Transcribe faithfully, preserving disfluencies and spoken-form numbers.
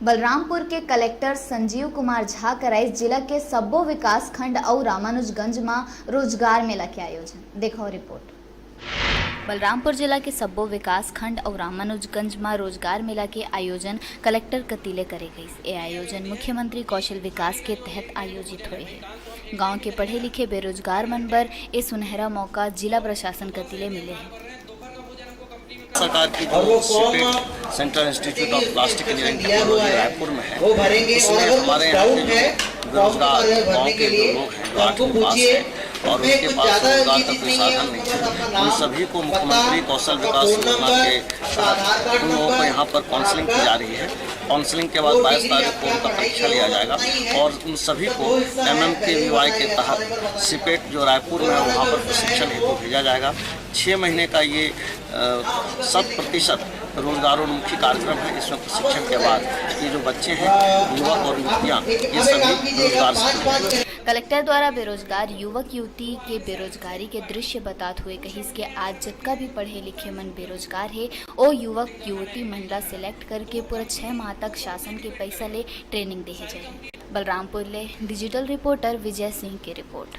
बलरामपुर के कलेक्टर संजीव कुमार झा कराइस जिला के सब्बो विकास खंड अउ रामानुजगंज म रोजगार मेला के आयोजन। देखो रिपोर्ट। बलरामपुर जिला के सब्बो विकास खंड अउ रामानुजगंज म रोजगार मेला के आयोजन कलेक्टर कति ले करे गइस। ए आयोजन मुख्यमंत्री कौशल विकास के तहत आयोजित होए हे। गांव के पढ़े लिखे बेरोजगार मन बर ए सुनहरा मौका जिला प्रशासन कति ले मिले हे। सरकार की जो CIPET, central institute of plastic engineering technology Raipur में है, उसमें हमारे यहाँ के जो बेरोजगार गाँव के जो लोग हैं, जो आठवीं पास हैं और उनके पास रोजगार का कोई साधन नहीं है, उन सभी को मुख्यमंत्री कौशल विकास योजना के तहत उन लोगों को यहाँ पर काउंसलिंग की जा रही है। काउंसलिंग के बाद बाईस तारीख को उनका परीक्षा लिया जाएगा और उन सभी को एम एम के वी वाई के तहत सीपेट जो रायपुर में है, वहाँ पर प्रशिक्षण हेतु भेजा जाएगा। छः महीने का ये शत प्रतिशत रोजगारोन्मुखी कार्यक्रम है। इसमें प्रशिक्षण के बाद ये जो बच्चे हैं, युवक और युवतियाँ, ये सभी रोजगार से जुड़े हैं। कलेक्टर द्वारा बेरोजगार युवक युवती के बेरोजगारी के दृश्य बतात हुए कहिस के आज जतका भी पढ़े लिखे मन बेरोजगार हे, ओ युवक युवती मन ला सिलेक्ट करके पूरा छह माह तक शासन के पैसा ले ट्रेनिंग देहे जाही। बलरामपुर ले डिजिटल रिपोर्टर विजय सिंह की रिपोर्ट।